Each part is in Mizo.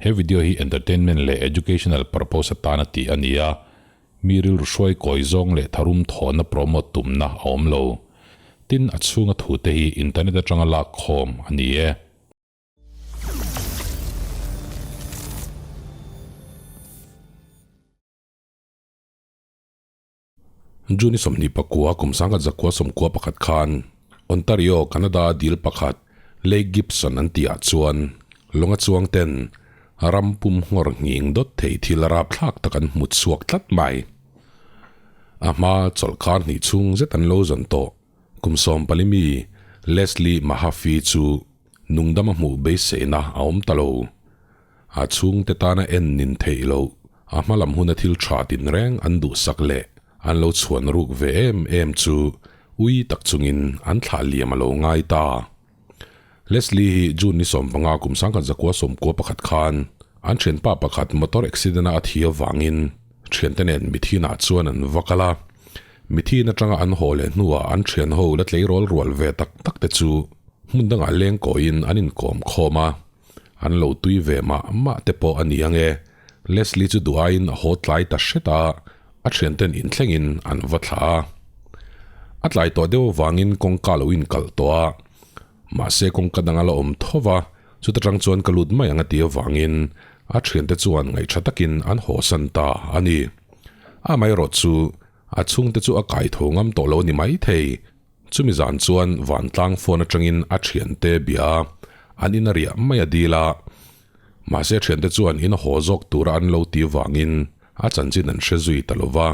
He video hi entertainment leh educational purpose atana tih a ni a, mi rilru hruai kawi zawng leh tharum thawhna promote tumna a awm lo. Tin, a chhunga thute hi internet atanga lak khawm a ni e. June 29 kum 1991 khan Ontario, Canada dil pakhat Lake Gibson an tihah chuan lawnga chuang ten ram pum nghawr nghing dawt thei thil rapthlak tak an hmu chhuak tlat mai. A hma chawlhkar hnih chhung zet an lo zawn tawh. Kum 14 mi Leslie Mahaffey chu nungdama hmuh beiseina a awm ta lo. A chhungte tana en nin theih loh, a hma lam huna thil tha tinreng an duhsak leh an lo chhuan ruk ve em em chu ui tak chungin an thlah liam a lo ngai ta. Leslie hi June ni 15 kum 1991 khan an thianpa pakhat motor accident-a a thi avangin thiante nen mithinah chuan an va kal a. Mithin atanga an haw leh hnuah an thianho la tleirawl rual ve tak tak te chu hmun dangah leng kawiin an inkawm khawm a. An lo tui ve mah mah te pawh a ni ang e. Leslie chu duh aiin a haw tlai ta hret a, a thianten inthlengin an va thlah a. A tlai tawh deuh avangin kawngka lo inkalh tawh a, mahse kawngka dang a la awm tho va, chuta tang chuan ka lut mai ang a ti avangin a thiante chuan ngaihṭha takin an hawsan ta a ni. Amaherawh chu a chhungte chu a kai tho ngam tawh lo a ni maithei. Chumi zan chuan vantlang phone atangin a thiante bia a, an in a riah mai a dil a. Mahse thiante chuan in haw zawk tura an lo ti vangin a chanchin an hre zui ta lo va,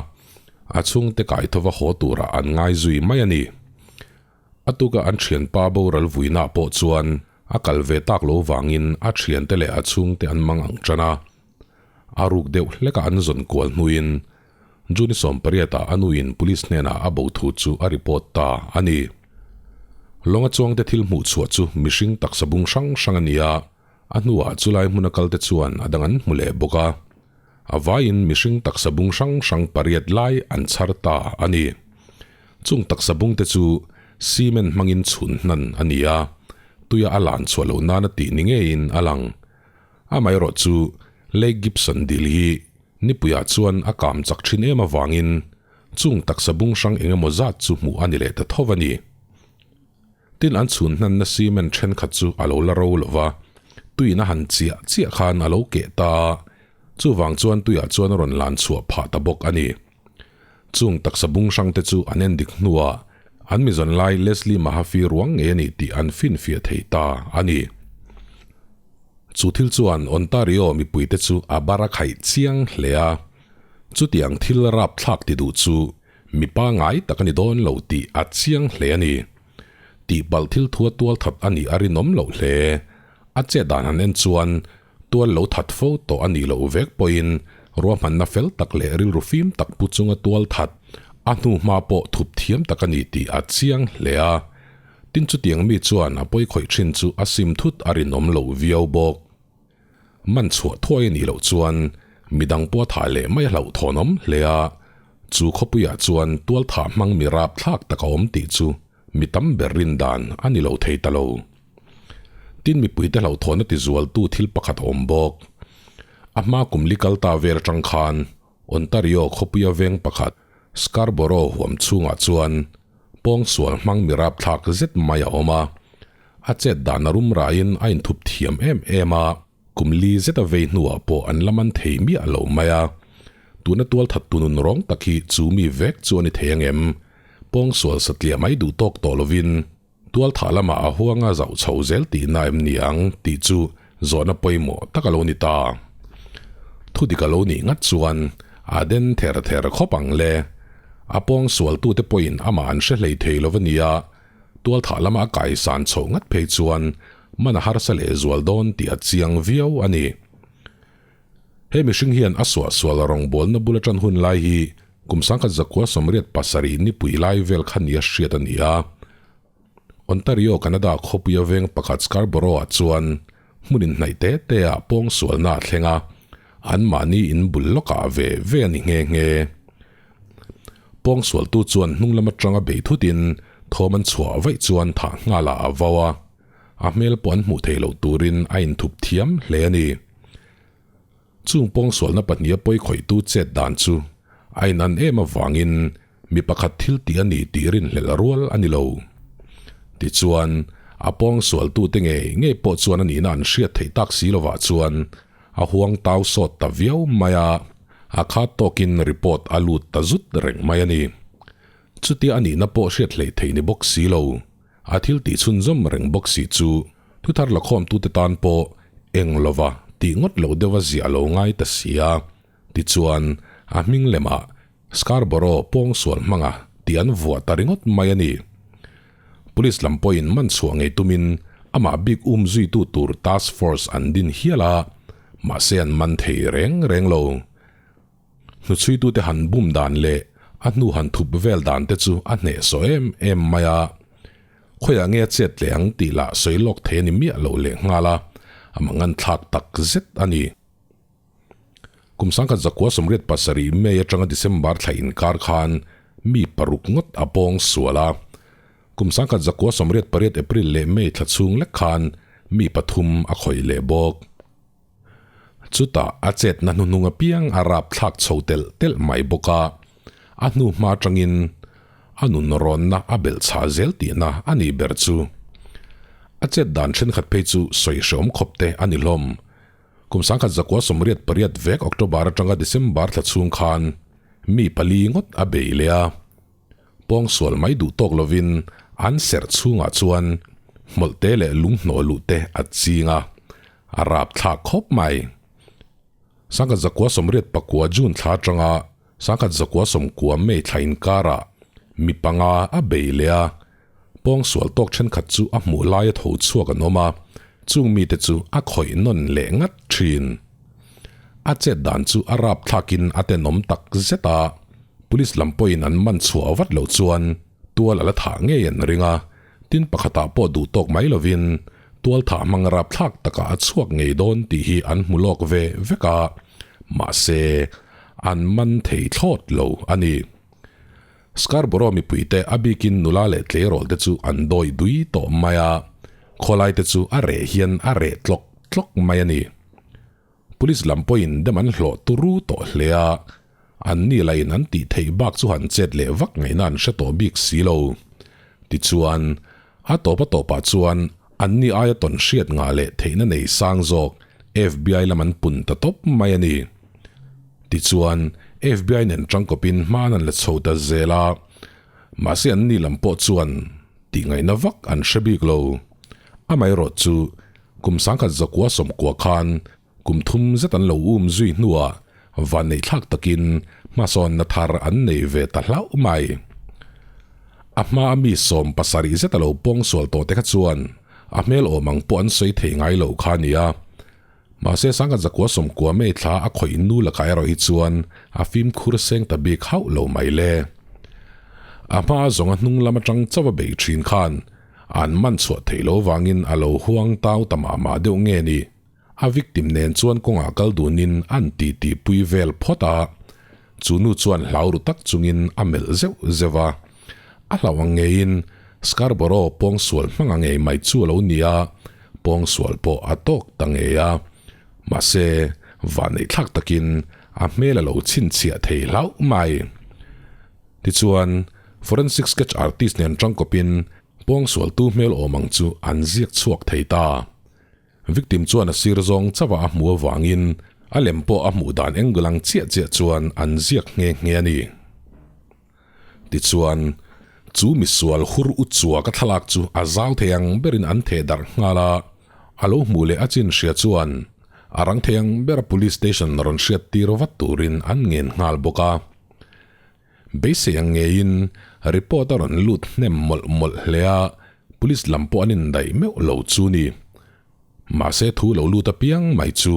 a chhungte kai thova haw tura an ngai zui mai a ni. A tuka an thianpa boral vuina pawh chuan a kal ve tak lo vangin a thiante leh a chhungte an mang ang tan a. A ruk deuh hleka an zawn kual hnuin June 18 ah a nuin police hnenah a bo thu chu a report ta a ni. Lawnga chuangte thil hmuh chhuah chu mihring taksa bung hrang hrang a ni a, a hnuah chulai hmuna kalte chuan a dang an hmu leh bawk a. A vaiin mihring taksa bung hrang hrang pariat lai an chhar ta a ni. Chung taksa bungte chu cement hmangin chhun hnan a ni a, tuia a lan chhuah loh nana tih ni ngeiin a lang. Amaherawh chu Lake Gibson dil hi Nipuiah chuan a kam chak thin em avangin chung taksa bung hrang eng emaw zat chu hmuh a ni leh ta tho a ni. Tin an chhun hnanna cement thenkhat chu a lo la ro lo va, tuiin a han chiah chiah khan a lo keh ta a, chuvang chuan tuiah chuan a rawn lan chhuah phah ta bawk a ni. Chung taksa bung hrang te chu an en dik hnuah an mizawn lai Leslie Mahaffey ruang ngei a ni tih an finfiah thei ta a ni. Chu thil chuan Ontario mipuite chu a bar a khaih chiang hle a, chutiang thil rapthlak ti duh chu mipa ngai tak a ni dawn lo tih a chiang hle a ni. Tihpalh thil thua tual that a nih a rinawm loh hle. A chet dan han en chuan tual lo that fo tawh a nih loh vek pawhin ruahmanna fel tak leh rilru fim tak pu chunga tual that a hnu hma pawh thup thiam tak a ni tih a chiang hle a. Tin chutiang mi chuan a pawi khawih thin chu a sim thut a rinawm loh viau bawk. Man chhuah thuai a nih loh chuan midang pawh a thah leh mai a hlauhthawnawm hle a, chu khawpuiah chuan tualthah hmang mi rapthlak tak a awm tih chu mi tam ber rin dan a ni lo thei ta lo. Tin mipuite hlauhthawn a tizualtu thil pakhat a awm bawk. A hma kum li kal ta vel atang khan Ontario khawpuia veng pakhat Scarborough huam chhungah chuan pawngsual hmang mi rapthlak zet mai a awm a. A chet dan a rum raiin a inthup thiam em em a, kum li zet a vei hnuah pawh an la man thei miah lo mai a. Tuna tualthat tunun rawng tak hi chu mi vek chu a ni thei ang em? Pawngsual satliah mai duh tawk tawh lovin tualthah lamah a huanga zauh chho zel tihna em ni ang tih chu zawhna pawimawh tak a lo ni ta. Thudik a lo nih ngat chuan a den ther ther khawp ang le. A pawng sualtute pawhin amah an hre hlei thei lo a nia, tualthah lama a kaisan chhoh ngat phei chuan man a harsa leh zual dawn tih a chiang viau a ni. He mihring hian a suahsual rawngbawlna bul atan hun lai hi kum 1987 nipui lai vel kha nia hriat a ni a. Ontario, Canada khawpuia veng pakhat Scarborough-ah chuan hmun inhnaih te te ah pawngsualna a thleng a, anmahni in bul lawkah ve ve a ni nghe nghe. Pawngsualtu chuan hnung lam atanga bei thutin thawm an chhuah vaih chuan thah nghalah a vau a, a hmel pawh an hmuh theih loh turin a inthup thiam hle a ni. Chung pawngsualna pahniha pawi khawihtu chet dan chu a inan em avangin mi pakhat thil tih a ni tih rinhlelh rual a ni lo. Tichuan, a pawngsualtute ngei ngei pawh chuan a nihna an hriat theih tak si lovah chuan a huang tau sawt ta viau mai a, a khat tawkin report a lut ta zut reng mai a ni. Chutia a nihna pawh hriat hleih theih ni bawk si lo. A thil tih chhunzawm reng bawk si chu thuthar lakhawmtute tan pawh eng lova tih ngawt loh deuha ziah a lo ngai ta si a. Tichuan, a hming lemah Scarborough pawngsual hmanga tih an vuah ta ringawt mai a ni. Police lam pawhin man chhuah ngei tumin amah bik um zuitu tur task force an din hial a, mahse an man thei reng reng lo. Hnuchhuitute han bum dan leh a hnu han thup vel dan te chu a hnehsawh em em mai a. Khawiah nge a chet leh ang tih lah sawi lawk thei a ni miah lo leh nghal a, a manganthlak tak zet a ni. Kum 1987 May atanga December thla inkar khan mi paruk ngawt a pawng sual a. Kum 1988 April leh May thla chhung lek khan mi pathum a khawih leh bawk. Chutah a chetna hnuhnung apiang a rap thlak chho telh telh mai bawk a, a hnu hma atangin a nun rawnna a belh chhah zel tihna a nih ber chu. A chet dan thenkhat phei chu sawi hreawm khawp te a ni hlawm. Kum 1988 vek October atanga December thla chhung khan mi pali ngawt a bei leh a. Pawngsual mai duh tawk lovin an serh chhungah chuan hmawlhte leh lunghnawh luh te a ching a, a rapthlak khawp mai. 1989 June thla atanga 1990 May thla inkarah mi panga a bei leh a, pawngsual tawk thenkhat chu a hmuh laia tho chhuak an awm a, chung mite chu a khawih nawn leh ngat thin. A chet dan chu a rapthlakin a tenawm tak zet a, Police lam pawhin an man chhuah vat loh chuan tual a la thah ngei an ring a, tin pakhatah pawh duh tawk mai lovin tual thah hmang rapthlak takah a chhuak ngei dawn tih hi an hmu lawk ve vek a, mahse an man thei thlawt lo a ni. Scarborough mipuite a bikin nula leh tleirawl te chu an dawi dui tawh mai a, khawlai te chu a reh hian a reh tlawk tlawk mai a ni. Police lam pawhin dem an hlawh turu tawh hle a, an ni lahin an tih theih bak chu han chet leh vak ngaihna an hre tawh bik si lo. Tichuan, a tawp a tawpah chuan an ni aia tawn hriat ngah leh theihna nei sang zawk FBI lam an pun ta tawp mai a ni. Tichuan, FBI nen tangkawpin hman an la chho ta zel a, mahse an ni lam pawh chuan tih ngaihna vak an hre bik lo. Amaherawh chu Kum 1990 khan kum thum zet an lo um zui hnuah vanneihthlak takin hmasawnna thar an nei ve ta hlauh mai. A hma a mi 70 zet a lo pawngsual tawh te kha chuan a hmel awm ang pawh an sawi thei ngai lo kha a ni a. Mahse 1990 May thla a khawih nu lakah erawh hi chuan a fimkhur seng ta bik hauh lo mai le. A hma zawng a hnung lam atang chauh a bei thin khan An man chhuah theih lo vangin a lo huang tau ta mah mah deuh nge ni? A victim nen chuan kawngah kal dunin an ti tih pui vel phawt a. Chu nu chuan hlau ru tak chungin a melh zeuh zeuh a. A hlauh ang ngeiin Scarborough pawngsual hmang a ngei mai chu a lo ni a, pawngsual pawh a tawk ta ngei a. Mahse, vanneihthlak takin a hmel a lo chhinchhiah thei hlauh mai. Tichuan, forensic sketch artist nen tangkawpin pawngsualtu hmel awm ang chu an ziak chhuak thei ta. Victim chuan a sir zawng chauha a hmuh avangin a lem pawh a hmuh dan angle ang chiah chiah chuan an ziak nghe nghe a ni. Tichuan, chu misual hur u chua ka thlalak chu a zau thei ang berin an theh darh nghal a, a lo hmuh leh a chin hria chuan a rang thei ang bera police station rawn hriat tir vat turin an ngen nghal bawk a. Beisei ang ngeiin report a rawn lut hnem mawlh mawlh hle a, police lam pawh an indaih meuh lo chu ni. Mahse thu lo lut apiang mai chu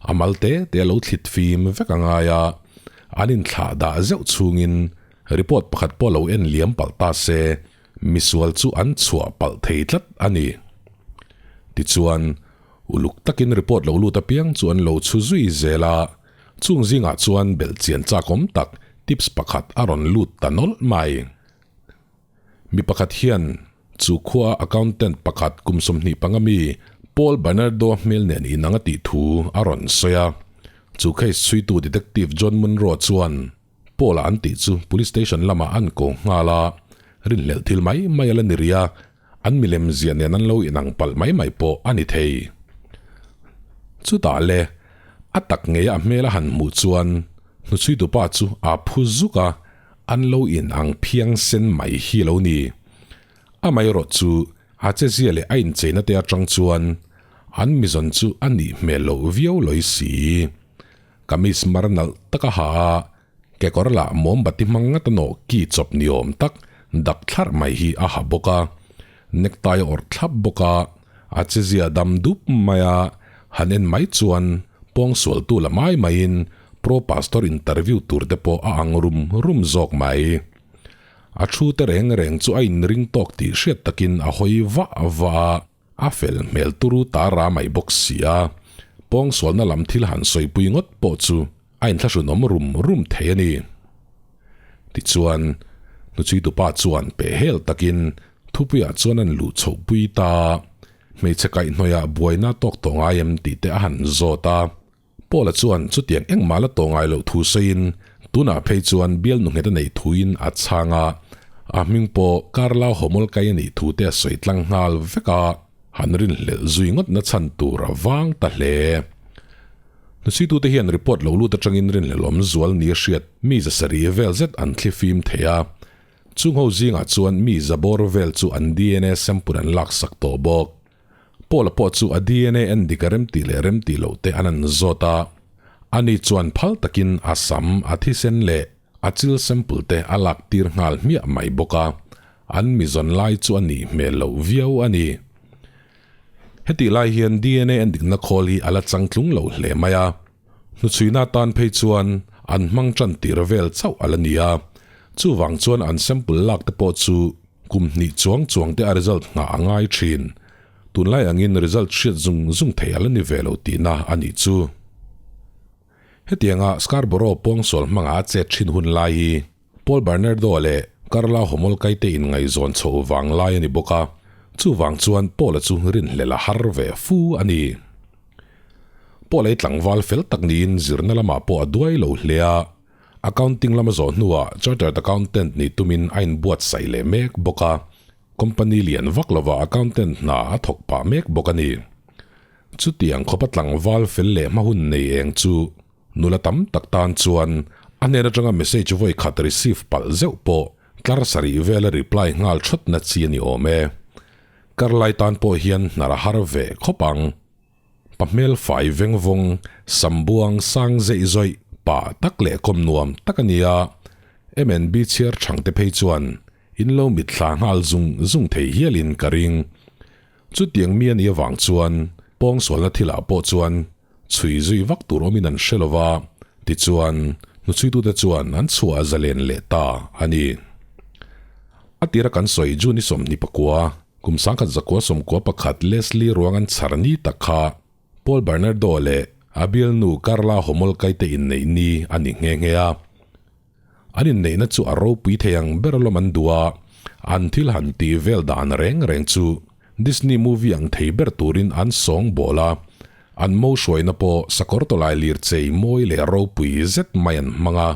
a mal te te a lo thlit fim vek a ngai a, an inthlah dah zeuh chhungin report pakhat pawh lo en liam palh ta se misual chu an chhuah palh thei tlat a ni. Tichuan, uluk takin report lo lut apiang chu an lo chhu zui zel a, Chung zingah chuan belhchian chakawm tak tips pakhat a rawn lut ta nawlh mai. Mi pakhat hian chu khua accountant pakhat kum 25 mi Paul Bernardo hmel nen inang a tih thu a rawn sawi a. Chu case chhuitu Detective John Munro chuan Paul-a an tih chu Police Station lamah an ko nghal a, rinhlelh thil mai mai a la ni rih a, an milem ziah nen an lo inang palh mai mai pawh a ni thei. Chutah le, a tak ngei a hmel a han hmuh chuan hnuchhuitupa chu a phu zuk a, an lo inang phiang sen mai hi a lo ni. Amaherawh chu a chezia leh a incheina te atang chuan an mizawn chu a nih hmel loh viau lawi si. Kamis mar nalh tak a ha a, kekawr lah mawmbati hmang ngat a nawh ki chawp ni awm tak dak thlarh mai hi a ha bawk a. Necktie a awrh thlap bawk a, a chezia dam dup mai a, han en mai chuan pawngsualtu la mai maiin pro pastor interview tur te pawh a ang rum rum zawk mai. A thu te reng reng chu a inring tawk tih hriat takin a hawi vah vah a, a fel hmel turu ta ra mai bawk si a, pawngsualna lam thil han sawipui ngawt pawh chu a inthlahrunawm rum rum thei a ni. Tichuan, hnuchhuitupa chuan pehhel takin thupuiah chuan an luh chhohpui ta a, hmeichhe kaihhnawihah buaina tawk tawh ngai em tih te a han zawt a. Paula chuan chutiang engmah la tawh ngai loh thu sawiin tunah phei chuan bial nu nghet a neih thuin a chhang a, a hming pawh Karla Homolkai a nih thu te a sawi tlang nghal vek a, han rinhlelh zui ngawt na chhan tur a vang ta hle. Hnuchhuitute hian report lo lut atangin rinhlelh awm zual ni a hriat mi zasarih vel zet an thlifim thei a, chung ho zingah chuan mi zabawr vel chu an DNA sample an laksak tawh bawk. Paula pawh chu a DNA en dik a remtih leh remtih loh te an an zawt a, ani chuan phal takin a sam, a thisen leh a chil sample te a lak tir nghal hmiah mai bawk a, an mi zawn lai chu a nih hmel loh viau a ni. Hetih lai hian DNA en dikna khawl hi a la changtlung lo hle mai a, hnuchhuina tan phei chuan an hmang tan tir vel chauh a la ni a, chuvang chuan an sample lak te pawh chu Kum hnih chuang chuang te a result nghah a ngai thin. Tunlai angin result hriat zung zung thei a la ni ve lo tihna a nih chu. Hetianga Scarborough pawngsual hmanga a chet thin hun lai hi Paul Bernardo leh Karla Homolkai te inngaihzawn chhoh vang lai a ni bawk a, chuvang chuan Paul-a chu rinhlelh a har ve fu a ni. Paul-a hi tlangval fel tak niin zirna lamah pawh a duai lo hle a, Accounting lama zawh hnuah Chartered Accountant nih tumin a inbuatsaih leh mek bawk a, company lian vak lovah accountant hna a thawk pah mek bawk a ni. Chutiang khawpa tlangval fel leh hma hun nei eng chu nula tam tak tan chuan a hnen atanga message vawi khat receive palh zeuh pawh tlar sarih vela reply nghal thawt na chi a ni awm e. Karlai tan pawh hian hnar a har ve khawp ang. Pa hmel fai veng vawng, sambuang sang zeih zawih, pa tak leh kawm nuam tak a ni a, MNB chhiar thangte phei chuan in lo mitthla nghal zung zung thei hialin ka ring. Chutiang mi a nih avang chuan pawngsualna thilah pawh chuan chhui zui vak tur awmin an hre lova, tichuan hnuchhuitute chuan an chhuah zalen leh ta a ni. A tira kan sawi June i 24, Kum 1991 Leslie ruang an chhar ni tak kha Paul Bernardo leh a bialnu Karla Homolkai te inneih ni a ni nghe nghe a. An inneihna chu a ropui thei ang ber alawm an duh a, an thil han tih vel dan reng reng chu Disney movie ang thei ber turin an sawng bawl a, an mo hruaina pawh sakawr tawlai lir chei mawi leh ropui zet mai an hmang a.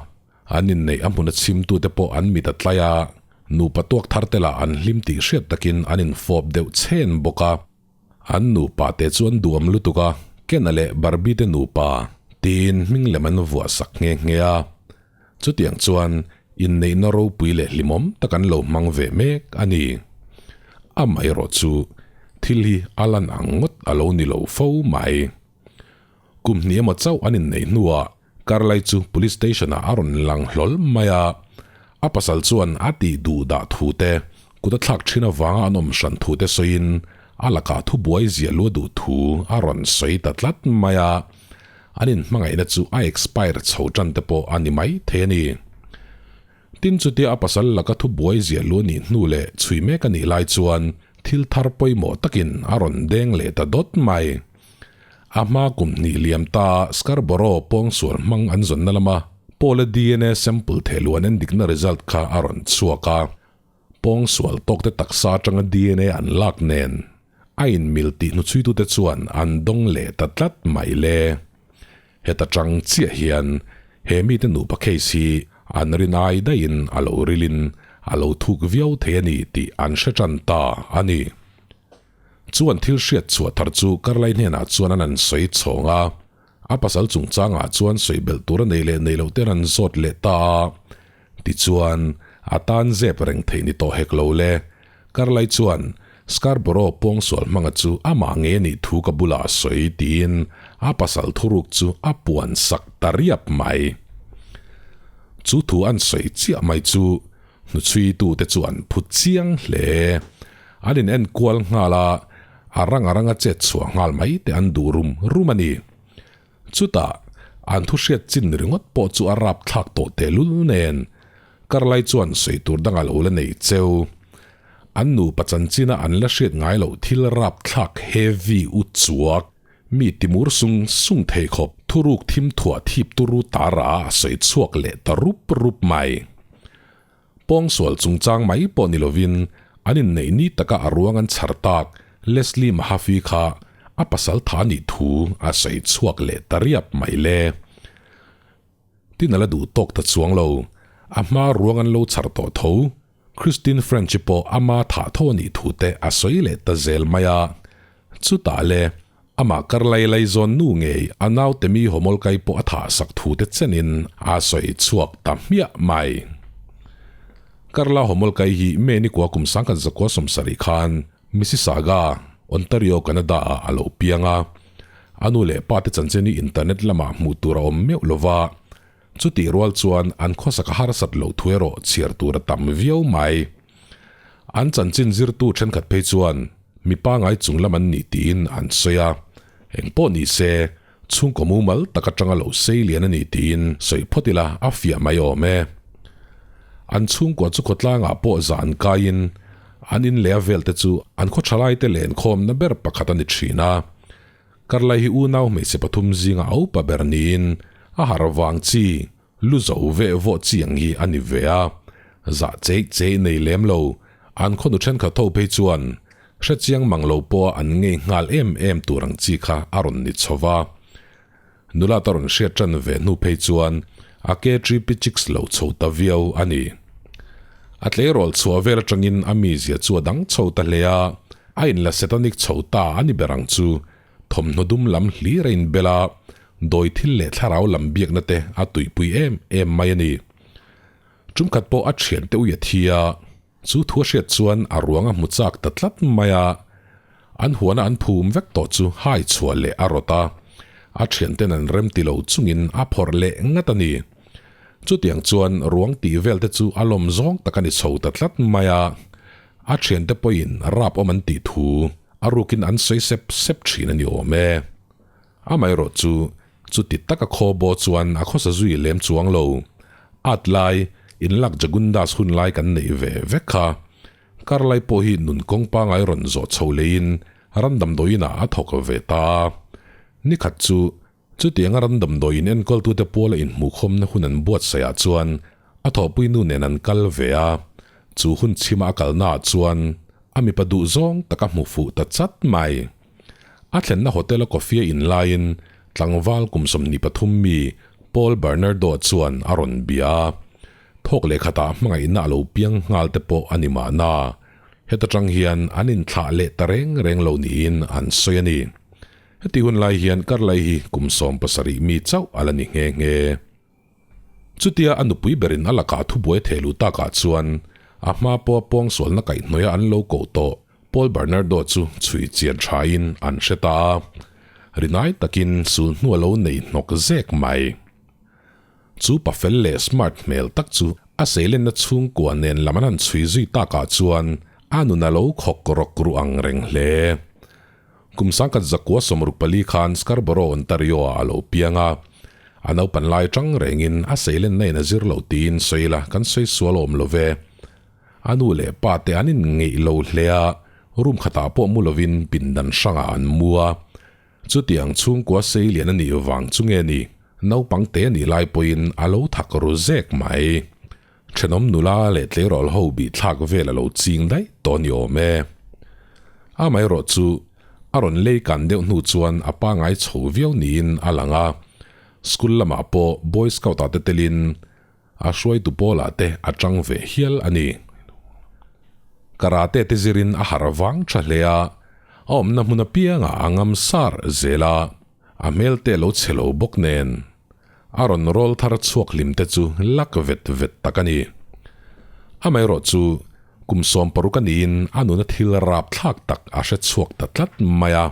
An inneih a hmuna chhimtute pawh an mit a tlai a, nupa tuak thar te lah an hlim tih hriat takin an infawp deuh chhen bawk a. An nupa te chu an duam lutuk a, Ken-a leh Barbie te nupa tiin hming lem an vuah sak nghe nghe a. Chutiang chuan inneihna ropui leh hlimawm tak an lo hmang ve mek a ni. Amaherawh chu thil hi a lan ang ngawt a lo ni lo fo mai. Kum hnih emaw chauh an inneih hnuah Karlai chu Police Station ah a rawn lang hlawl mai a, a pasal chuan a tih duh dah thu te, kut a thlak thin avanga an awm hran thu te sawiin a lakah thubuai ziah lua duh thu a rawn sawi ta tlat mai a, an inhmangaihna chu a expire chho tan te pawh a ni mai thei a ni. Tin chutia a pasal laka thubuai ziah lua nih hnu leh chhui mek a nih lai chuan thil thar pawimawh takin a rawn deng leh ta dawt mai. A hma kum hnih liam ta Scarborough pawngsual hmang an zawnna lama Paul-a DNA sample thehluan en dikna result kha a rawn chhuak a. Pawngsual tawkte taksa atanga DNA an lak nen a inmil tih hnuchhuitute chuan an dawng leh ta tlat mai le. Heta tang chiah hian he mite nupa case hi an rin ai daihin a lo rilin a lo thuk viau thei a ni tih an hre tan ta a ni. Chuan thil hriat chhuah thar chu Karlai hnenah chuan an an sawi chhawng a, a pasal chungchangah chuan sawi belh tur a nei leh nei loh ten an zawt leh ta a. Tichuan, a tan zep reng theih ni tawh hek lo le. Karlai chuan Scarborough pawngsual hmanga chu amah nge a nih thu ka bulah a sawi tiin a pasal thuruk chu a puan sak ta riap mai. Chu thu an sawi chiah mai chu hnuchhuitute chu an phu chiang hle. An in enkual nghal a, a rang a ranga chet chhuah nghal mai te an duh rum rum a ni. Chutah, an thu hriat chin ringawt pawh chu a rap thlak tawh tehlul nen, Karlai chuan sawi tur dang a lo la nei cheu. An nupa chanchina an la hriat ngai loh thil rap thlak heavy u chuak, mi timur sung sung thei khawp thuruk thim thuah thip turu tara a sawi chhuak leh ta rup rup mai. Pawngsual chungchang mai pawh ni lovin an inneih ni taka a ruang an chhar tak Leslie Mahaffey kha a pasal tha nih thu a sawi chhuak leh ta riap mai le. Tin a la duh tawk ta chuang lo, a hma ruang an lo chhar tawh tho. Christine French-i pawh ama thah tho a nih thu te a sawi leh ta zel mai a. Chutah le, Amah kar lai lai zawn nu ngei a naute mi hawmawl kai pawh a thah sak thu te chenin a sawi chhuak ta hmiah mai. Karla hawmawl kai hi May ni kua kum sangkhat zakua sawmsarih khan Mississauga, Ontario, Canada ah a lo piang a. A nu leh pa te chanchin hi internet lamah hmuh tur a awm meuh lova, chutih rual chuan an khawsak a harsat loh thu erawh chhiar tur a tam viau mai. An chanchin zirtu thenkhat phei chuan Mi pangai chung lam an nih tiin an sawi a, eng pawh ni se, chhungkaw mumal tak atanga lo sei lian a ni tiin sawi phawt ila a fiah mai awm e. An chhungkua chu khawtlangah pawh zah an kaiin an in leh a vel te chu an khaw thalaite lenkhawmna ber pakhat a ni thin a. Karlai hi unau hmeichhe pathum zinga a upa ber niin a harh vang chi Lu zo veh vawh chi ang hi a ni ve a, zah chei chei nei lem lo, an khawnu thenkhat ho phei chuan hrechiang mang lo pawha an ngei nghal em em tur ang chi kha a rawn ni chho va. Nula ta rawn hriat tan ve hnu phei chuan a ke tri pi chicks lo chho ta viau a ni. A tleirawl chhuah vel atangin a mizia chu a dang chho ta hle a, a inla satanic chho ta a ni ber ang chu. Thawmhnaw dum lam hlir a inbel a, dawi thil leh thlarau lam biakna te a tuipui em em mai a ni. Tumkhat pawh a thiante ui a thi a, chu thu a hriat chuan a ruang a hmu chak ta tlat mai a. An huana an phum vek tawh chu hai chhuah leh a rawt a, a thianten an rem ti lo chungin a phawrh leh ngat a ni. Chutiang chuan ruang tih vel te chu a lawm zawng tak a ni chho ta tlat mai a. A thiante pawhin rap awm an tih thu a rukin an sawi sep sep thin a ni awm e. Amaherawh chu, chuti taka khaw baw chuan a khawsa zui lem chuang lo. At lai, inlak Jagundas hun lai kan neih ve vek kha. Kar lai pawh hi nun kawng pangai rawn zawh chho leiin ram damdawiinah a thawk ve ta a. Nikhat chu, Chutianga ram damdawiin enkawltute puala inhmuhkhawmna hun an buatsaihah chuan a thawhpui nu nen an kal ve a, chu hun chhima a kalnaah chuan a mipa duh zawng tak a hmu fuh ta chat mai. A thlenna hotel-a coffee a in laiin tlangval kum 23 mi Paul Bernardo chuan a rawn bia a, thawk leh khatah hmangaihna a lo piang nghal te pawh a ni mahna, heta tang hian an inthlah leh ta reng reng lo niin an sawi a ni. Heti hun lai hian Karlai hi kum 70 mi chauh a la ni nghe nghe. Chutia a nupui berin a lakah thubuai theh luh takah chuan a hma pawha pawngsualna kaihhnawih a an lo koh tawh Paul Bernardo chu chhui chian thain an hre ta a, rinai takin sul hnu a lo nei hnawk zek mai. Chu pa fel leh smart hmel tak chu a seilenna chhungkua nen lam an han chhui zui takah chuan a nun a lo khawk rawk ru ang reng hle. Kum sangkhat zakua 64 khan Scarborough, Ontario ah a lo piang a. A naupan lai tang rengin a seilenna in a zir loh tiin sawi la kan sawi sual awm lo ve. A nu leh pa te an inngeih lo hle a, room khatah pawh mu lovin pindan hrangah an mu a. Chutiang chhungkua seilian a nih vang chu nge ni, naupang te a nih lai pawhin a lo thak ru zek mai. Thenawm nula leh tleirawl ho bih thlak vel a lo ching daih tawh ni awm e. Amaherawh chu a rawn lei kan deuh hnu chuan a pangai chho viau niin a lang a. School lamah pawh Boy Scout ah te telin a hruaitu pawlah te a tang ve hial a ni. Karate te zirin a harh vang tha hle a, a awmna hmun apiangah a ngam sar zel a, a hmel te lo chhe lo bawk nen a rawn rawl thar chhuak hlim te chu lak vet vet tak a ni. Amaherawh chu kum 60 a niin a nuna thil rapthlak tak a hre chhuak ta tlat mai a.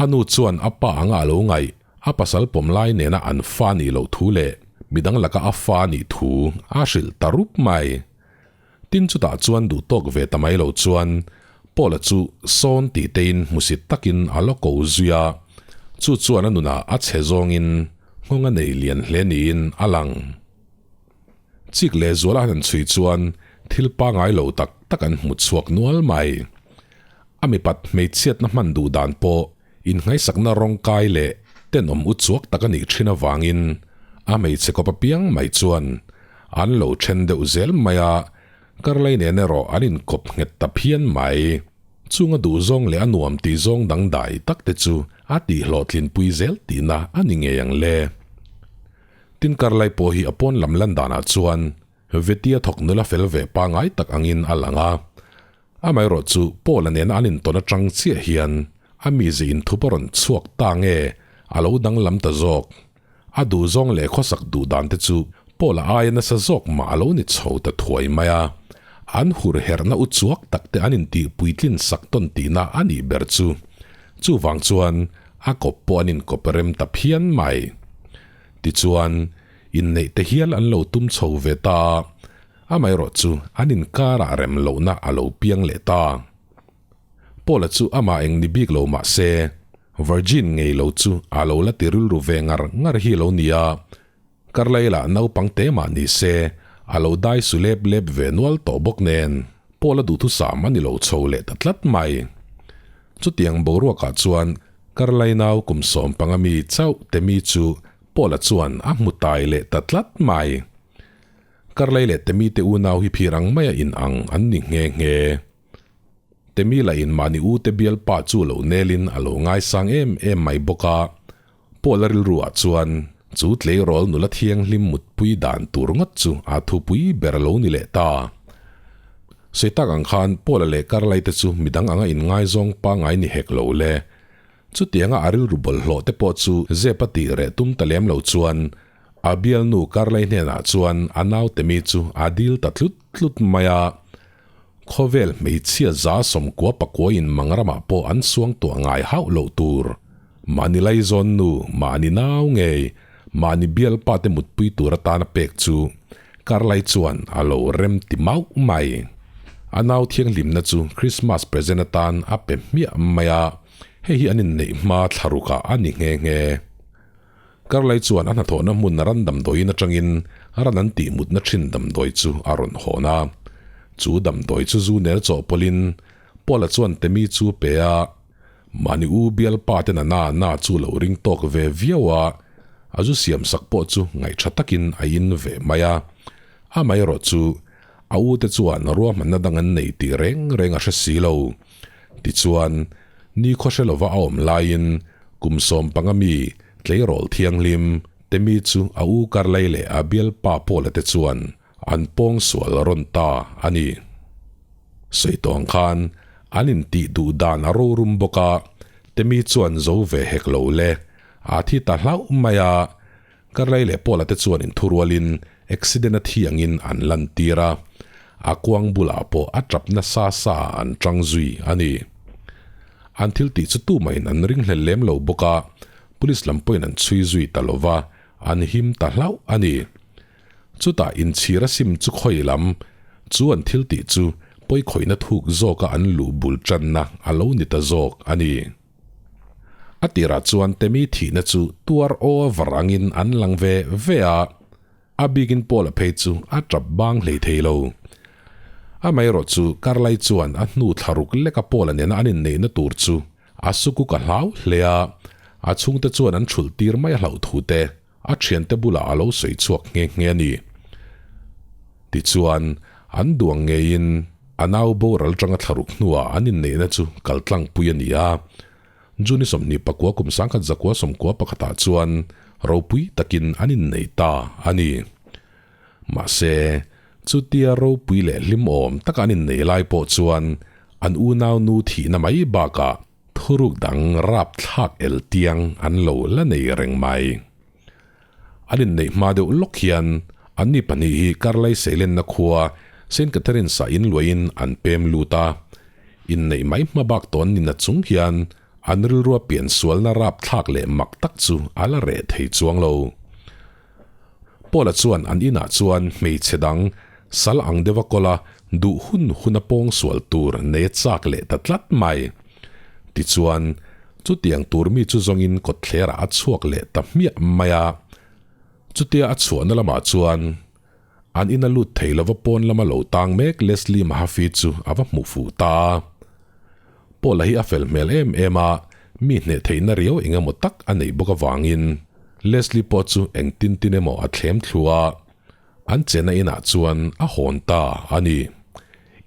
A nu chuan a pa anga a lo ngaih A pasal pawm lai nena an fa nih loh thu leh midang laka a fa nih thu a hrilh ta rup mai. Tin chutah chuan duh tawk ve ta mai lo chuan Paula chu sawn tih tein hmusit takin a la ko zui a, chu chuan a nunah a chhe zawngin nghawng a nei lian hle niin a lang. Chik leh zuala han chhui chuan thil pangai lo tak tak an hmu chhuak nual mai. A mipat hmeichhiatna hman duh dan pawh Innghaisakna rawngkai leh tenawm u chuak tak a nih thin avangin a hmeichhe kawp apiang mai chuan an lo then deuh zel mai a, Karlei nen erawh an inkawp nghet ta phian mai. Chung a duhzawng leh a nuam tih zawng dangdai tak te chu a tihhlawhtlinpui zel tihna a ni ngei ang le. Tin Karlai pawh hi a pawn lam lan danah chuan Vetia thawk nula fel ve pangai tak angin a lang a, Amaherawh chu Paula nena an intawn atang chiah hian a mize inthup a rawn chhuak ta nge a lo danglam ta zawk. A duhzawng leh khawsak duh dan te chu Paula aia nasa zawk mah a lo ni chho ta thuai mai a. An hur herhna u chuak tak te an intih puitlin sak tawn tihna a nih ber chu. Chuvang chuan a kawp pawh an inkawp rem ta phian mai. Tichuan, inneih te hial an lo tum chho ve ta a. Amaherawh chu an inkarah rem lohna a lo piang leh ta. Paula chu amah eng ni bik lo mah se, Virgin ngei lo chu a lo la ti rilru ve ngar ngar hi lo nia. Karlaila naupang te mah ni se, a lo dai su lep lep ve nual tawh bawk nen, Paula duhthusam a ni lo chho leh ta tlat mai. Chutiang boruakah chuan Karlai nau kum 15 mi chauh te mi chu Paula chuan a hmu tai leh ta tlat mai. Karlei leh Temi te unau hi phir ang maia in ang an ni nghe nghe. Temi lah in mahni u te bialpa chu lo nelin a lo ngaisang em em mai bawk a, Paula rilru ah chuan chu tleirawl nula thianghlim mutpui dan tur ngawt chu a thupui ber a lo ni leh ta. Sawi tak ang khan Paula leh Karlei te chu midang anga in ngaizawng pangai ni hek lo le. Chutianga a rilru bawlhhlawh te pawh chu zep a tih reh tum ta lem lo chuan A bialnu Karlei hnenah chuan a naute mi chu a dil ta tlut tlut mai a. Khawvel hmeichhia 90 pakuain Mangramah pawh an suang tuah ngai hauh loh tur. Mahni laizawn nu, mahni nau ngei, mahni bialpa te mutpui tur atana pek chu Karlei chuan a lo rem ti mauh mai. A nau thianghlimna chu Christmas present atan a pe hmiah mai a, hei hi an inneih hma thlarukah a ni nghe nghe. Karlai chuan a hnathawhna hmun ran damdawiin atangin ran an tih mutna thin damdawi chu a rawn hawn a. Chu damdawi chu zu nel chawhpawlhin Paula chuan Temi chu pe a, mahni u bialpa te na na na chu lo ring tawk ve viau a, a zu siam sak pawh chu ngaihṭha takin a in ve mai a. Amaherawh chu a u te chuan ruahmanna dang an nei tih reng reng a hre si lo. Tichuan, ni khaw hre lova a awm laiin kum 15 mi tleirawl thianghlim Temi chu a u Karlei leh a bialpa Paula te chuan an pawng sual rawn ta a ni. Sawi tawh ang khan an intih duh dan a rorum bawk a, Temi chuan zo ve hek lo le, a thi ta hlauh mai a. Karlei leh Paula te chuan inthurualin accident a thi angin an lantir a, a kuang bulah pawh a tap nasa sa an tang zui a ni. An thil tih chu tumahin an ringhlel lem lo bawk a, police lam pawhin an chhui zui ta lo va, an him ta hlauh a ni. Chutah inchhir a sim chu khawi lam chu an thil tih chu pawikhawihna thuk zawka an luh bul tanna a lo ni ta zawk a ni. A tirah chuan Temi thihna chu tuar over angin an lang ve ve a, a bikin Paula phei chu a tap bang hlei thei lo. Amaherawh chu Karlai chuan a hnu thla ruk leka Paula nena an inneihna tur chu a sukuk a hlau hle a, a chhungte chuan an thulh tir mai a hlauh thu te a thiante bulah a lo sawi chhuak nghe nghe a ni. Tichuan, an duang ngeiin a nau boral tanga thla ruk hnuah an inneihna chu kal tlangpui a ni a. June 29 kum 1991 ah chuan ropui takin an innei ta a ni. Mahse, chutia ropui leh hlimawm taka an innei lai pawh chuan an unau nu thihna mai bakah thuruk dang rapthlak el tiang an lo la nei reng mai. An inneih hma deuh lawk hian anni pahnih hi Karlai Seilenna khua Saint Catherine's-ah inluahin an pem lut a. Inneih mai hma bak tawn ni na chung hian an rilrua piansualna rapthlak leh mak tak chu a la reh thei chuang lo. Paula chuan an inah chuan hmeichhe dang sal ang deuha kawla duh hun huna pawngsual tur nei a chak leh ta tlat mai. Tichuan, chutiang tur mi chu zawngin kawtthlerah a chhuak leh ta hmiah mai a. Chutia a chhuahna lamah chuan an ina lut thei lova pawn lama lo tang mek Leslie Mahaffey chu a va hmuh fuh ta a. Paula hi a fel hmel em em a, mi hneh theihna riau eng emaw tak a neih bawk avangin Leslie pawh chu engtin tin emaw a thlem thlu a, an chena inah chuan a hawn ta a ni.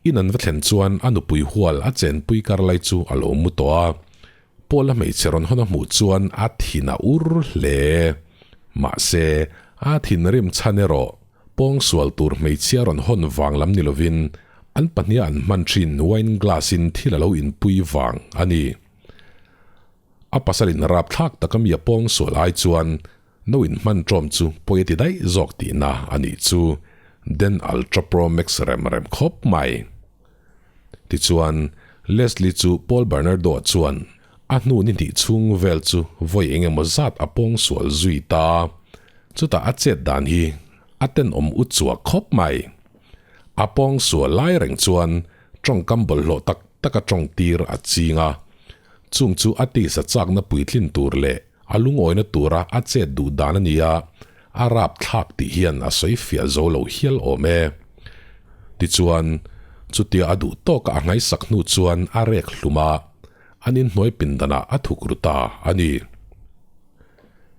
In an va thlen chuan a nupui hual a chenpui kar lai chu a lo mu tawh a, Paula hmeichhe rawn hawn a hmuh chuan a thin a ur hle. Mahse, a thinrim chhan erawh Pawngsual tur hmeichhia rawn hawn vang lam ni lovin an pahniha an hman thin wine glass in thil a lo inpui vang a ni. A pasal in rapthlak taka mi a pawngsual ai chuan no in hman tawm chu pawi a ti daih zawk tihna a nih chu Den Ultra Pro Max rem rem khawp mai. Tichuan, Leslie chu Paul Bernardo chuan a hnu ni hnih chhung vel chu vawi eng emaw zat a pawngsual zui ta. Chutah a chet dan hi a tenawm u chua khawp mai. A pawngsual lai reng chuan tawngkam bawlhhlawh tak tak a tawng tir a ching a. Chung chu a tisa chakna puitlin tur leh a lungawina tura a chet duh dan a ni a, a rapthlak tih hian a sawi fiah zo lo hial awm e. Tichuan, chutia a duh tawka a ngaihsak hnu chuan a rek hlum a, an inhnuai pindanah a thuk ru ta a ni.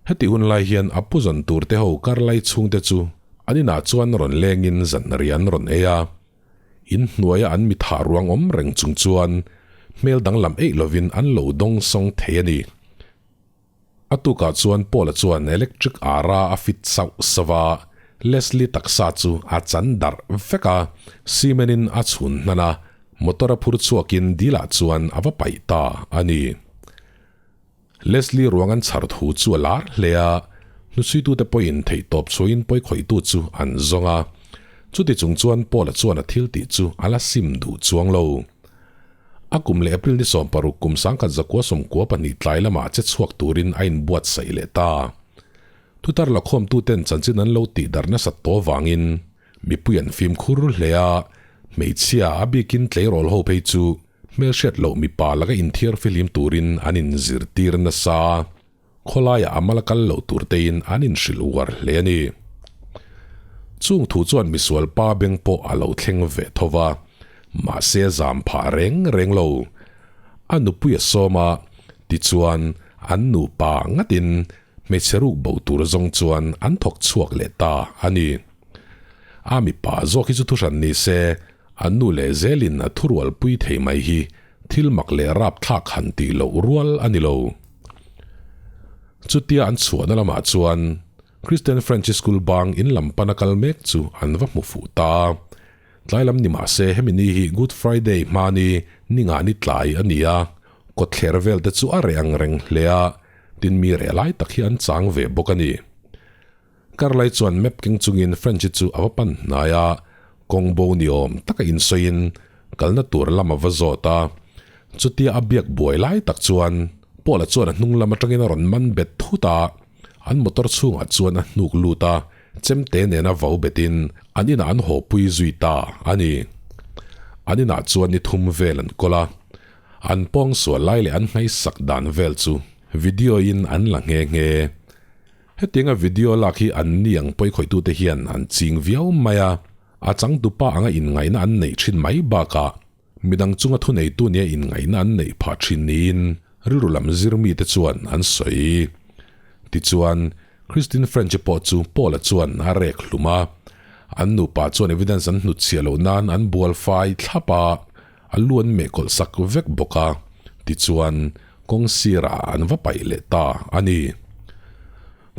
Heti hun lai hian a pu zan tur te ho kar lai chhung te chu an inah chuan rawn lengin zan rian rawn ei a. In hnuaia an mi thah ruang awm reng chung chuan hmel danglam eih lovin an lo dawng sawng thei a ni. A tukah chuan Paula chuan electric ara a fit sauh sauh a, Leslie taksa chu a chan darh vek a, cement in a chhun hnan a, motor a phur chhuakin dilah chuan a va paih ta a ni. Leslie ruang an chhar thu chu a lar hle a, hnuchhuitute pawhin theihtawp chhuahin pawikhawihtu chu an zawng a. Chuti chung chuan Paula chuan a thil tih chu a la sim duh chuang lo. A kum leh April ni 16 kum 1992 tlai lamah che chhuak turin a inbuatsaih leh ta. Thutar lakhawmtuten chanchin an lo tihdarh nasat tawh vangin mipui an fimkhur hle a, hmeichhia a bikin tleirawl ho phei chu Hmelhriat loh mipa laka inthiar fihlim turin an inzirtir nasa. Khawlaiah a mal a kal loh tur tein an inhrilh uar hle a ni. Chung thu chuan misual pa beng pawh a lo thleng ve tho va, mahse a zam phah reng reng lo. A nupui a sawm a, tichuan an nupa ngatin hmeichhe ruk bo tur zawng chuan an thawk chhuak leh ta a ni. A mipa zawk hi chu thuhran ni se, An nu leh zelin a thurualpui thei mai hi thil mak leh rapthlak han tih loh rual a ni lo. Chutia an chhuahna lamah chuan Christian French School bang in lam pana kal mek chu an va hmu fuh ta. Tlai lam ni mahse hemi ni hi Good Friday hmani ninga ni tlai a ni a, kawtthler vel te chu a reh ang reng hle a, tin mi reh lai tak hi an chang ve bawk a ni. Karlai chuan map keng chungin French-i chu a va pan hnai a, kawng bo ni awm taka insawiin kalna tur lam a va zawt a. Chutia a biak buai lai tak chuan Paul-a chuan a hnung lam atangin a rawn man bet thut a, an motor chhungah chuan a hnuk lut a, chemte nena vau betin an inah an haw pui zui ta a ni. An inah chuan ni thum vel an kawl a, an pawngsual lai leh an hmaisak dan vel chu video-in an la nghe nghe. Hetianga video lak hi an ni ang pawikhawitute hian an ching viau mai a, a changtupa anga inngaihna an neih thin mai bakah midang chunga thuneitu nia inngaihna an neih phah thin niin rilru lam zir mite chuan an sawi. Tichuan, Christine French pawh chu Paul-a chuan a rek hlum a, an nupa chuan evidence an hnutchhiah loh nan an bual fai thlap a, a lu an meh kawlh sak vek bawk a, tichuan kawng sirah an va paih leh ta a ni.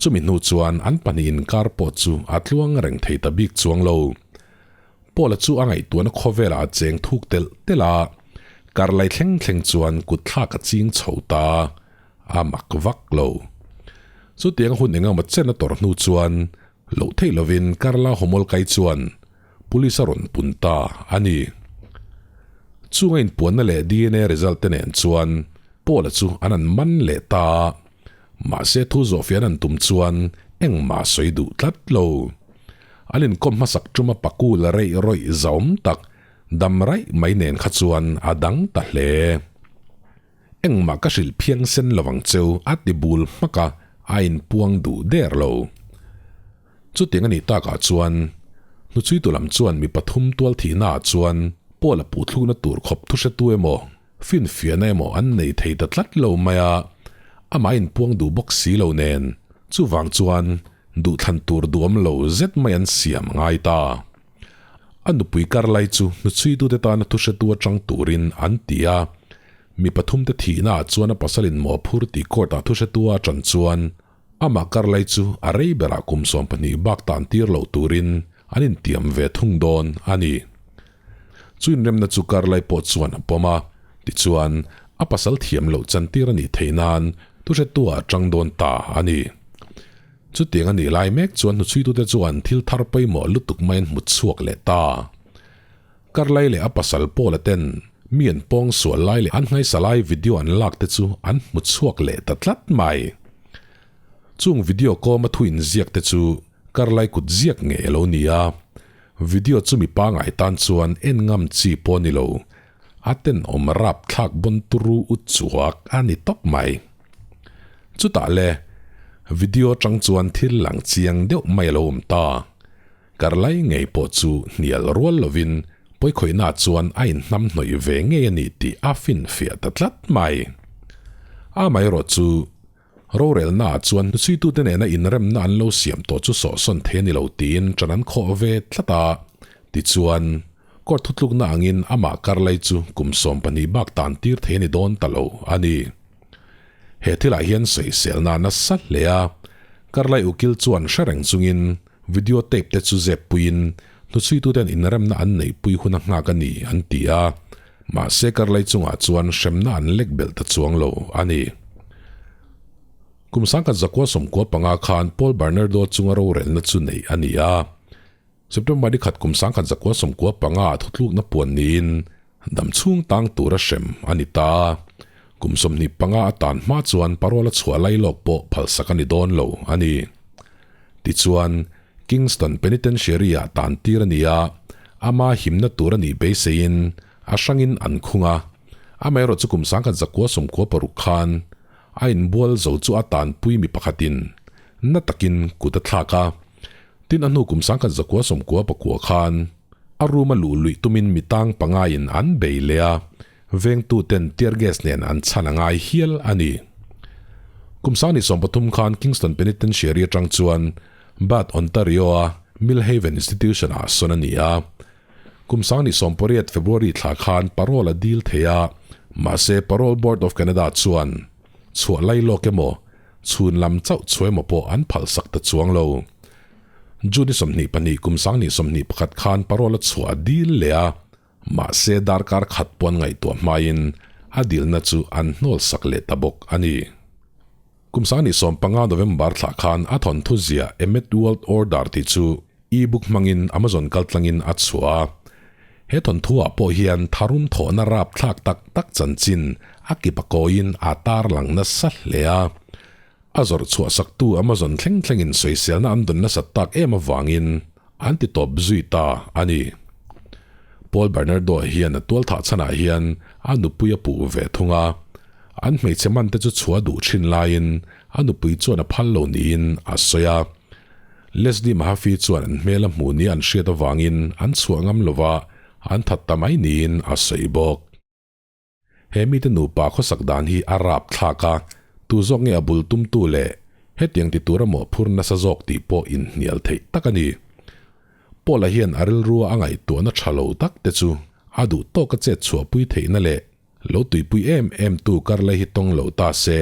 Chumi hnu chuan an pahnih inkar pawh chu a tluang reng thei ta bik chuang lo. Paula chu a ngaihtuahna khawvelah a cheng thuk telh telh a, kar lai thleng thleng chuan kut thlak a ching chho ta, a mak vak lo. Chutiang hun engemaw chen a tawrh hnu chuan loh theih lovin Karla Homol kai chuan Police a rawn pun ta a ni. Chung a inpuanna leh DNA result te nen chuan Paula chu an an man leh ta a, mahse thu zawhfiah an an tum chuan engmah a sawi duh tlat lo. An inkawm hmasak ṭuma paku la reih rawih zaawm tak dam raih mai nen kha chuan a dang ta hle. Engmah ka hrilh phiang sen lo ang cheu a ti bul hmak a, a inpuang duh der lo. Chutiang a nih takah chuan hnuchhuitu lam chuan mi pathum tual thihnaah chuan Paul-a puhthlukna tur khawp thu hretu emaw, finfiahna emaw an nei thei ta tlat lo mai a, amah a inpuang duh bawk si lo nen, chuvang chuan duhthlan tur duhawm lo zet mai an siam a ngai ta. A nupui kar lai chu hnuchhuitute tana thu hretu atang turin an ti a, mi pathumte thihnaah chuan a pasalin mawhphur tih court-ah thu hretu a atan chuan Amah kar lai chu a rei berah kum 12 bak tan tir loh turin an intiam ve thung dawn a ni. Chu inremna chu kar lai pawh chuan a pawm a, tichuan a pasal thiam loh chantir a nih theih nan thuhretu-ah a tang dawn ta a ni. Chutiang a nih lai mek chuan hnuchhuitute chuan thil thar pawimawh lutuk mai an hmu chhuak leh ta. Karlai leh a pasal Paula ten mi an pawng sual lai leh an hnaisa lai video an lak te chu an hmu chhuak leh ta tlat mai. Chung video kawma thu inziak te chu Karlai kut ziak ngei a lo ni a, video chu mi pangai tan chuan en ngam chi pawh ni lo, a tenawm rapthlak bawn turu u chuak a ni tawp mai. Chutah le, video atang chuan thil lang chiang deuh mai a lo awm ta. Karlai ngei pawh chu hnial rual lovin pawikhawihna chuan a inhnamhnawih ve ngei a ni tih a finfiah ta tlat mai. Amaherawh chu, rorelnaah chuan hnuchhuitute nena inremna an lo siam tawh chu sawhsawn thei a ni lo tiin ṭan an khawh ve tlat a, tichuan, court thutlukna angin amah Karlai chu kum 12 bak tan tir thei a ni dawn ta lo a ni. He thilah hian sawiselna a nasa hle a, Karlai ukil chuan hre reng chungin Video tape te chu zep puiin hnuchhuituten inremna an neihpui hun a nghak a ni an ti a, mahse karlai chungah chuan hremna an lek belh ta chuang lo a ni. Kum 1995 khan Paul Bernardo chunga rorelna chu neih a ni a, September ni khat kum 1995 ah thutlukna puan niin damchhung tang tura hrem a ni ta a, kum 25 atan hma chuan parole a chhuah lailawk pawh phalsak a ni dawn lo a ni. Tichuan, Kingston Penitentiary-ah tan tir a ni a, ama himna tur a nih beiseiin a hrangin an khung a. Amaherawhchu kum 1996 khan a inbual zo chu a tanpui mi pakhatin na takin kut a thlak a. Tin, a hnu kum 1999 khan a room a luh luih tumin mi tang pangaiin an bei leh a, Vengtuten tear gas nen an chhan a ngai hial a ni. Kum 2013 khan Kingston Penitentiary atang chuan Bath, Ontario-a Millhaven Institution-ah sawn a ni a. Kum 2018 February thla khan parole a dil thei a, mahse Parole Board of Canada chuan chhuah lai lawk emaw, chhun lam chauh chhuah emaw pawh an phalsak ta chuang lo. June 22 kum 2021 khan parole a chhuah a dil leh a, Mahse darkar khat pawh an ngaihtuah hmain a dilna chu an hnawl sak leh ta bawk a ni. Kum 2015 November thlah khan a thawnthu ziah A Mad World Order tih chu e-book hmangin Amazon kaltlangin a chhuah a. He thawnthuah pawh hian tharum thawhna rapthlak tak tak chanchin a kip a kawiin a tarlang nasa hle a. A zawrh chhuah saktu Amazon thleng thlengin sawiselna an dawn nasat tak em avangin an ti tawp zui ta a ni. Paul Bernardo hian a tualthah chhanah hian a nupui a puh ve thung a, an hmeichhe man te chu chhuah duh thin laiin a nupui chuan a phal lo niin a sawi a. Leslie Mahaffey chuan an hmel a hmuh nia an hriat avangin an chhuah ngam lova an that ta mai niin a sawi bawk. He mite nupa khawsak dan hi a rap thlak a, tu zawk nge a bul tumtu le hetiang ti tura mawhphur nasa zawk tih pawh inhnial theih tak a ni. Paula hian a rilrua a ngaihtuahna tha lo tak te chu a duh tawka chet chhuahpui theihna leh lo tuipui em em tu karlai hi tawng lo ta se,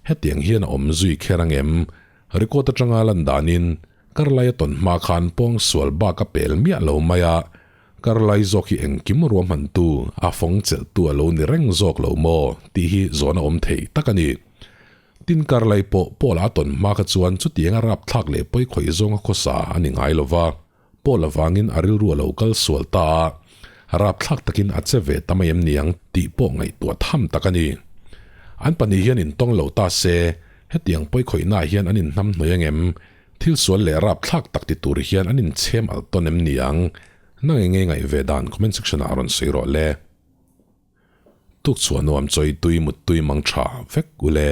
hetiang hian a awm zui kher ang em? Record atanga lan danin Karlai a tawn hma khan pawng sual bak a pel miah lo mai a, Karlai zawk hi engkim ruahmantu, a fawng chelhtu a lo ni reng zawk lo maw tih hi zawn a awm thei tak a ni. Tin Karlai pawh Paula a tawn hma kha chuan chutianga rapthlak leh pawikhawih zawnga khawsa a ni ngai lo va. Paul avangin a rilru a lo kal sual ta a, rapthlak takin a che ve ta mai em niang tih pawh ngaihtuah tham tak a ni. An pahnih hian intawng lo ta se, hetiang pawikhawihnaah hian an inhnam hnuai angem? Thil sual leh rapthlak tak ti tur hian an inchhem alh tawn em niang? Nang enge ngaih ve dan comment section ah rawn sawi rawh le. Tukchhuah nuam chawi tui muttui mang tha vek u le.